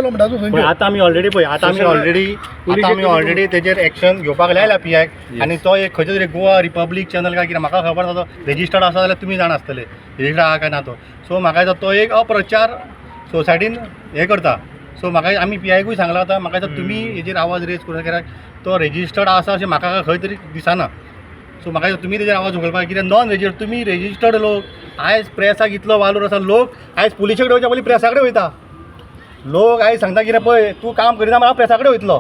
केलो म्हणटा तूं पण संजू. आता आमी ऑलरेडी पळय, आता आमी ऑलरेडी तेजेर एक्शन घेवपाक लायला पीआयक. आनी तो एक खंयचो तरी गोवा रिपब्लीक चॅनल काय कितें म्हाका खबर ना, तो रेजिस्टर्ड आसा जाल्यार तुमी जाणा आसतले रेजिस्टर्ड आहा काय ना तो. सो म्हाका दिसता तो एक अप्रचार सोसायटीन हें करता. सो म्हाका आमी पीआयकूय सांगला आतां, म्हाका दिसता तुमी हेजेर आवाज रेज करूं, कित्याक तो रेजिस्टर्ड आसा अशें म्हाका खंय तरी दिसना. सो म्हाका दिसता तुमी तेजेर आवाज उखलपाक, कित्याक नॉन रेजिस्टर्ड, तुमी रेजिस्टर्ड लोक. आयज प्रेसाक इतलो वालोर आसा, लोक आयज पुलिशे कडेन वयच्या पयलीं प्रेसा कडेन वयता. लोक आयज सांगता कितें, पळय तूं काम करिना, हांव प्रेसा कडेन वयतलो.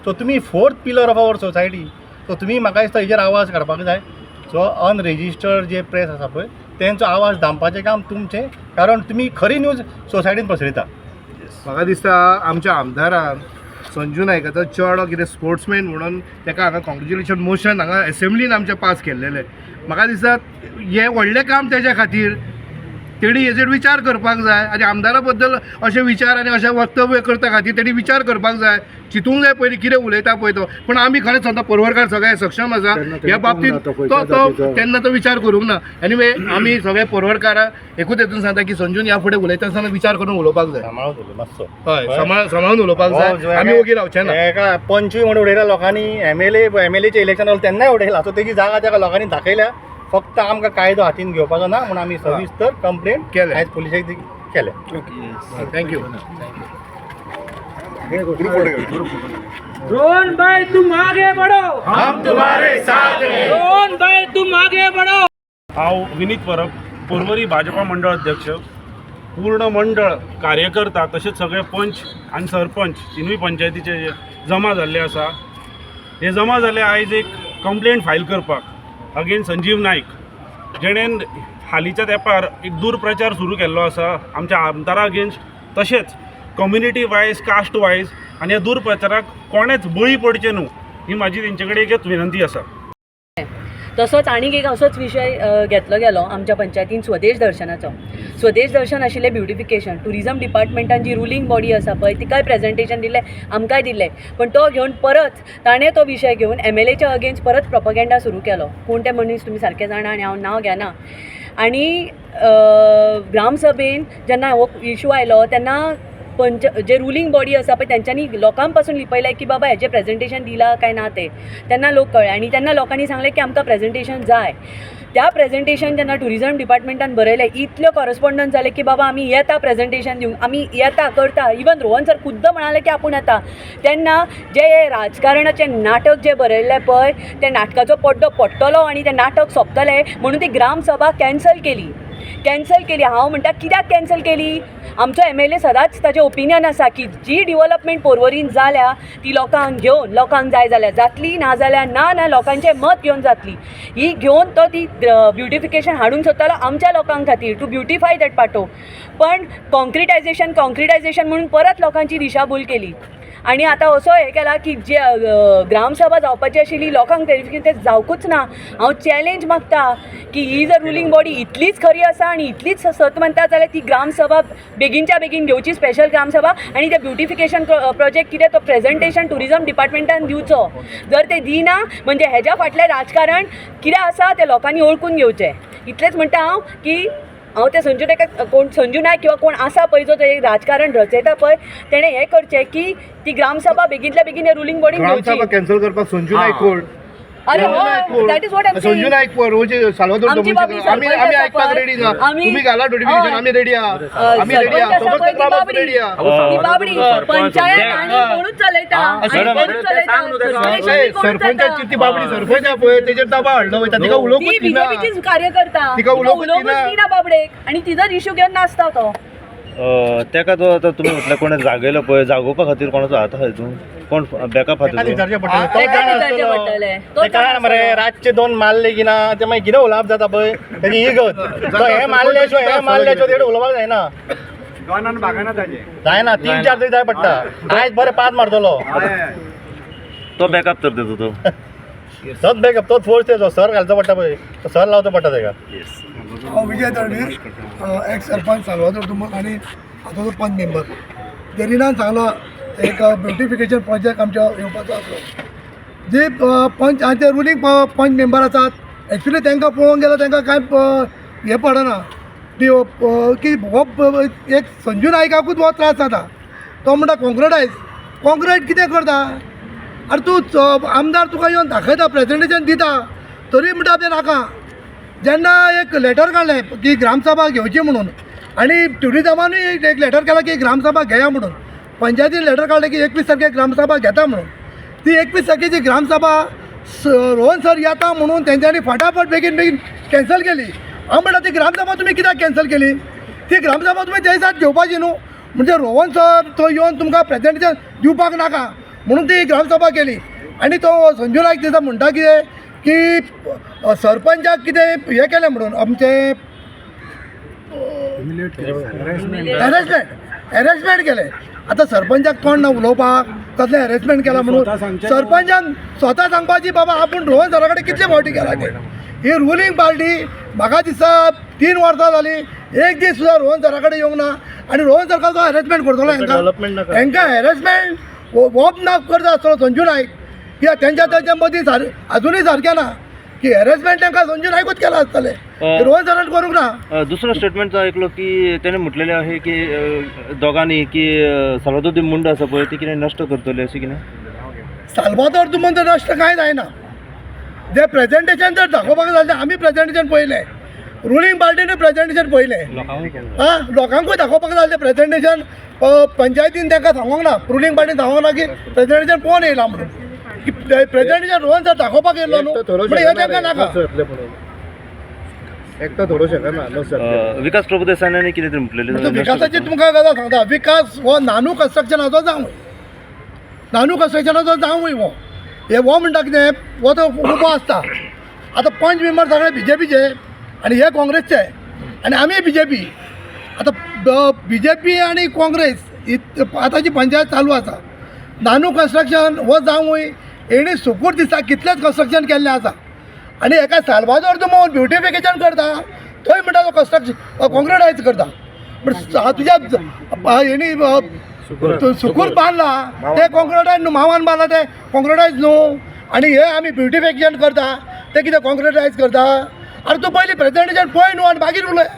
सो तुमी fourth pillar of our society, so तुमी म्हाका दिसता हेजेर आवाज काडपाक जाय. सो अनरेजिस्टर्ड जे प्रेस आसा पळय, तेंचो आवाज दामपाचें काम तुमचें, कारण तुमी खरी न्यूज सोसायटीन पसरयता. म्हाका दिसता आमच्या आमदारान संजू नायकाचो चेडो कितें स्पोर्ट्समॅन म्हणून ताका हांगा कॉंग्रेच्युलेशन मोशन हांगा एसेंब्लीन आमच्या पास केल्लेलें. म्हाका दिसता हें व्हडलें काम तेज्या खातीर तेणी हेजेर विचार करपाक जाय आनी आमदारा बद्दल अशे विचार आनी अशें वक्तव्य करता खातीर तेणी विचार करपाक जाय, चिंतूंक जाय पयलीं कितें उलयता पळय तो. पूण आमी खरेंच सांगता, पर्वरकार सगळे सक्षम आसा ह्या बाबतींत. तो तो तेन्ना तो विचार करूंक ना. एनिवे, आमी सगळे पर्वरकारां एकूच हेतून सांगता की संजून ह्या फुडें उलयता आसतना विचार करून उलोवपाक जाय. सांबाळून उलय मातसो. हय, सांबाळून उलोवपाक जाय. आमी ओगी रावचे ना. एका पंचूय म्हणून उडयला लोकांनी, एमएलए, एमएलएचे इलेक्शन आसलें तेन्नाय उडयला. सो तेजी जागा ताका लोकांनी दाखयल्या. फक्त आमकां कायदो हातीन घेवपाचो ना म्हणून आमी सविस्तर कंप्लेन केलें. आयज पुलिशेक केलें. Thank you. Rohan भाई, तुम आगे बढ़ो, हम तुम्हारे साथ हैं. रोहन भाई, तुम आगे बढ़ो. हांव विनीत परब, पर्वरी भाजपा मंडळ अध्यक्ष. पूर्ण मंडळ, कार्यकर्ता तशेंच सगळे पंच आनी सरपंच तिनूय पंचायतीचे जे जमा जाल्ले आसा, हे जमा जाल्ले आयज एक कंप्लेंट फायल करपाक अगेन्स्ट संजीव नायक, जेणेन हालींच्या तेंपार एक दूरप्रचार सुरू केल्लो आसा आमच्या आमदारा अगेन्स्ट, तशेंच कम्युनिटी वायज, कास्ट वायज. आनी ह्या दूरप्रचाराक कोणेच बळी पडचें न्हू ही म्हाजी तेंचे कडेन एकच विनंती आसा. तसोच आनीक एक असोच विशय घेतलो गेलो आमच्या पंचायतीन स्वदेश दर्शनाचो. स्वदेश दर्शन आशिल्लें ब्युटिफिकेशन. ट्युरिजम डिपार्टमेंटान जी रुलींग बॉडी आसा पळय, तिकाय प्रेजेंटेशन दिल्लें, आमकांय दिल्लें. पण तो घेवन परत ताणें तो विशय घेवन एमएलएच्या अगेन्स्ट परत प्रोपगेंडा सुरू केलो. कोण ते मनीस तुमी सारके जाणा आनी हांव नांव घेना. आनी ग्रामसभेन जेन्ना हो इशू आयलो तेन्ना पंच जे रुलींग बॉडी आसा पळय, तेंच्यांनी लोकां पासून लिपयलें की बाबा हेजें प्रेजेंटेशन दिलां काय ना तें. तेन्ना लोक कळ्ळे आनी तेन्ना लोकांनी सांगलें की आमकां प्रेजेंटेशन जाय. त्या प्रेजेंटेशन जेन्ना ट्युरिजम डिपार्टमेंटान बरयलें, इतल्यो कॉरस्पॉन्डन्स जाले की बाबा आमी येता प्रेजेंटेशन दिवंक, आमी येता करता. इवन रोहन सर खुद्द म्हणाले की आपूण येता. तेन्ना जे राजकारणाचें नाटक जें बरयल्लें पळय, त्या नाटकाचो पड्डो पडटलो आनी तें नाटक सोंपतलें म्हणून ती ग्रामसभा कॅन्सल केली, कॅन्सल केली. हांव म्हणटा, कित्याक कॅन्सल केली? आमचो एमएलए सदांच ताजें ओपिनियन आसा की जी डिवलपमेंट पोरवरीन जाल्या ती लोकांक घेवन, लोकांक जाय जाल्यार जातली, ना जाल्यार ना. ना लोकांचें मत घेवन जातली. ही घेवन तो ती ब्युटिफिकेशन हाडूंक सोदतालो आमच्या लोकांक खातीर, टू ब्युटिफाय that पाटो. पण कॉन्क्रिटायझेशन, कॉन्क्रिटायझेशन म्हणून परत लोकांची दिशाभूल केली आनी आतां असो हें केला की जे ग्रामसभा जावपाची आशिल्ली लोकांक व्हेरिफिकेशन, तें जावकूच ना. हांव चॅलेंज मागता की ही जर रुलींग बॉडी इतलीच खरी आसा आनी इतलीच सत मानता जाल्यार ती ग्रामसभा बेगीनच्या बेगीन घेवची, स्पेशल ग्रामसभा, आनी ते ब्युटिफिकेशन प्रोजेक्ट कितें तो प्रेजेंटेशन ट्युरिजम डिपार्टमेंटान दिवचो. जर ते दिना म्हणजे हेज्या फाटलें राजकारण कितें आसा तें लोकांनी वळखून घेवचें. इतलेंच म्हणटा हांव की हांव ते संजू नायक, कोण संजू नायक किंवा कोण आसा पळय जो ते राजकारण रचयता पळय, तेणें हें करचें की ती ग्रामसभा बेगीनल्या बेगीन रुलींग बॉडीन ग्रामसभा घेवची. कॅन्सल करपाक संजू नायक कोण? अरे हय, that is what I'm Sanju Naik पर्वचे Salvador. आमची बाबी आमी सरपंच आमी आसा आयकपाक पळय. रेडी ना. तुम्ही घाला नोटिफिकेशन, आमी रेडी आहा, आमी रेडी सरपंच आहा. आसा पळय ती बाबडी. रेडी आहा. ती बाबडी पंचायत आनी कोणूच चलयता आनी कोणूच चलयता, circulation बी कोणूच सरपंचाची जाता. ती बाबडी सरपंच आहा पळय, तेजेर दबाव हाडलो वयता. तिका ती उलोवंकूच दिना. बीजेपीचीच कार्यकर्ता. तिका उलोवंकूच उलोवंकूच दिना. दिना बाबडेक आनी तिजोच इशू घेवन नाचता तो. तेका तो आतां तुमी म्हटल्यार कोणें जागयलो पळय, जागोवपा खातीर कोणाचो हात आसा हितून? कोण बॅकअप तेका आहा तितून? विचारचें पडटलें, तो तेका जाणा विचारचें आसतलो. पडटलें. तो ते काय जाणा मरे, आसतलो. रातचे दोन मारले की ना ते मागीर कितें उलोवप जाता पळय, तेजी ही गत. तो हे मारले शिवाय, हे मारले शिवाय तेणें उलोवपाक जायना. जायना, तीन चार तरी जाय पडटा. आयज बरें पांच मारतलो. तो बॅकअप तर तेजो तो. तोच बॅकअप, तोच फोर्स तेजो. सर घालचो पडटा पळय, तो सर लावचो पडटा तेका. हांव विजय तडवी, एक्स सरपंच साल्वादोर दुमग आनी आतांचो पंच मेंबर. जेरिनान सांगलां, एक ब्युटिफिकेशन प्रोजेक्ट आमच्या येवपाचो आसलो. जे पंच आनी ते रुलींग पंच मेंबर आसात, एक्चुली तांकां पळोवंक गेल्यार तांकां कांय हें पडना ती की हो एक संजू नायकाकूच हो त्रास जाता. तो म्हणटा कॉन्क्रिटायज. कॉन्क्रीट कितें करता? आरे तूं आमदार तुका येवन दाखयता, प्रेजेंटेशन दिता, तरी म्हणटा तें नाका. जेन्ना एक लेटर काडलें की ग्रामसभा घेवची म्हणून, आनी ट्युरिजमानूय एक लेटर केला की ग्रामसभा घेया म्हणून, पंचायतीन लेटर काडलें की 21 तारखेक ग्रामसभा घेता म्हणून, ती 21 तारखेची ग्रामसभा रोहन सर येता म्हणून तेंच्यांनी फटाफट बेगीन बेगीन कॅन्सल केली. हांव म्हणटा ती ग्रामसभा तुमी कित्याक कॅन्सल केली? ती ग्रामसभा तुमी ते दिसात घेवपाची न्हू. म्हणजे रोहन सर तो येवन तुमकां प्रेजेंटेशन दिवपाक नाका म्हणून ती ग्रामसभा केली. आनी तो संजू नायक दिसा म्हणटा कितें की सरपंचाक कितें हें केलें म्हणून आमचें हॅरेसमेंट केलें. आतां सरपंचाक कोण ना उलोवपाक, कसलें हॅरेसमेंट केलां म्हणून सरपंचान स्वता सांगपाची बाबा आपूण रोहन सरा कडेन कितले फावटी गेला ते. ही रुलींग पार्टी म्हाका दिसता 3 वर्सां जालीं एक दीस सुद्दां रोहन सरा कडेन येवंक ना आनी रोहन सरकाचो हॅरेसमेंट करतलो. हेंकां हेंकां हॅरेसमेंट होप ना करता आसतलो संजू नायक, कित्याक तेंच्या तेंच्या मदीं अजुनूय सारकें ना की हॅरेसमेंट तांकां संजू नायकूच केलां आसतलें, रोहन सरान करूंक ना. दुसरो स्टेटमेंट जो आयकलो की तेणें म्हटलेलें अशें की दोगांनी की साल्वादोर दी मुंड आसा पळय ती कितें नश्ट करतले अशें कितें. साल्वादोर दुमोन तर नश्ट कांय जायना. जे प्रेजेंटेशन जर दाखोवपाक जालें, आमी प्रेजेंटेशन पळयलें, रुलींग पार्टीनूय प्रेजेंटेशन पळयलें, आं लोकांकूय दाखोवपाक जालें तें प्रेजेंटेशन. पंचायतीन तांकां सांगूंक ना, रुलींग पार्टीन सांगूंक ना की प्रेजेंटेशन पळोवन येयला म्हणून, की प्रेजेंटेशन रोहन सर दाखोवपाक येयलो न्हू, पूण हें तांकां नाका. एकटो थोडो शकना. विकास प्रभुदेसायानी कितें तरी म्हटलेलें. विकासाची तुमकां गजाल सांगता, विकास हो नानू कन्स्ट्रक्शनाचो जावूय, नानू कन्स्ट्रक्शनाचो जावूय हो. हे हो म्हणटा कितें, हो तो उबो आसता. आतां पंच मेंबर सगळे बीजेपीचे आनी हे काँग्रेसचे आनी आमी बीजेपी. आतां बीजेपी आनी काँग्रेस आतांची पंचायत चालू आसा. नानू कन्स्ट्रक्शन हो जावूय हेणी सुकूर दिसा कितलेंच कन्स्ट्रक्शन केल्लें आसा आनी एका साल्वादोर दुमोन ब्युटिफिकेशन करता थंय म्हणटा तो कन्स्ट्रक्शन कॉन्क्रिटायज करता. पूण तुज्या हेणी सुकूर बांदला ते कॉन्क्रिटायज न्हू, मावान बांदला ते कॉन्क्रिटायज न्हू, आनी हे आमी ब्युटिफिकेशन करता ते कितें कॉन्क्रिटायज करता? आनी तूं पयलीं प्रेजेंटेशन पळय न्हू आनी मागीर उलय.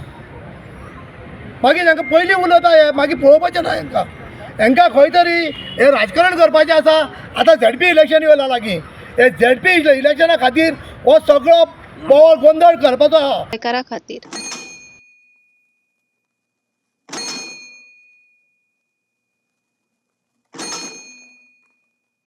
मागीर तांकां पयलीं उलयता हे, मागीर पळोवपाचें ना हेंकां. हेंकां खंय तरी हें राजकारण करपाचें आसा. आतां झेडपी इलेक्शन येयलां लागीं, हे झेडपी इलेक्शना खातीर हो सगळो बोवाळ गोंदळ करपाचो आहा. गोंयकारा खातीर.